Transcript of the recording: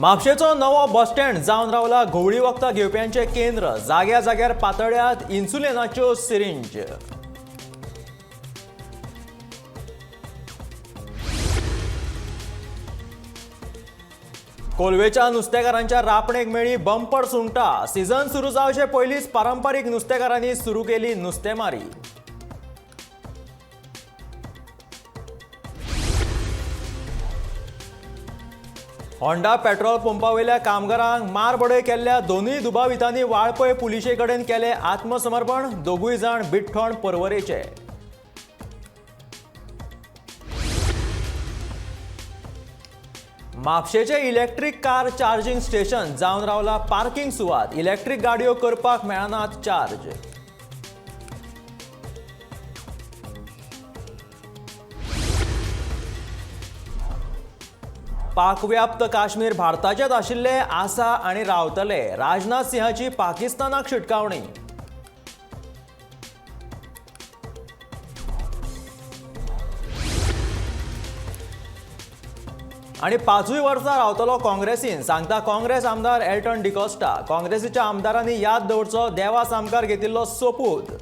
म्हापशेचो नवो bus stand जावन रावला घुंवळी वखदां घेवप्यांचें केंद्र. जाग्या जाग्यार पातळ्यात इन्सुलिनाच्यो सिरिंज. कोलवेच्या नुस्तेकारांच्या रापणेक मेळ्ळी बंपर सुंगटां. सीझन सुरू जावचे पयलींच पारंपारीक नुस्तेकारांनी सुरू केली नुस्तेमारी. होंडा पेट्रोल पंपावयल्या कामगारांक मारबडय केल्ल्या दोनूय दुबावितांनी वाळपय पुलिशे कडेन केलें आत्मसमर्पण. दोगूय जाण बिठ्ठोण पर्वरेचे. म्हापशेचें इलेक्ट्रीक कार चार्जिंग स्टेशन जावन रावला पार्किंग सुवात. इलेक्ट्रीक गाडयो करपाक मेळनात चार्ज. पाकव्याप्त काश्मीर भारताचेच आशिल्ले, आसा आनी रावतले. राजनाथ सिंहाची पाकिस्तानाक शिटकावणी. आनी 5 वर्सां रावतलो काँग्रेसीन, सांगता काँग्रेस आमदार एल्टन डिकॉस्टा. काँग्रेसीच्या आमदारांनी याद दवरचो देवा सामकार घेतिल्लो सोपूत.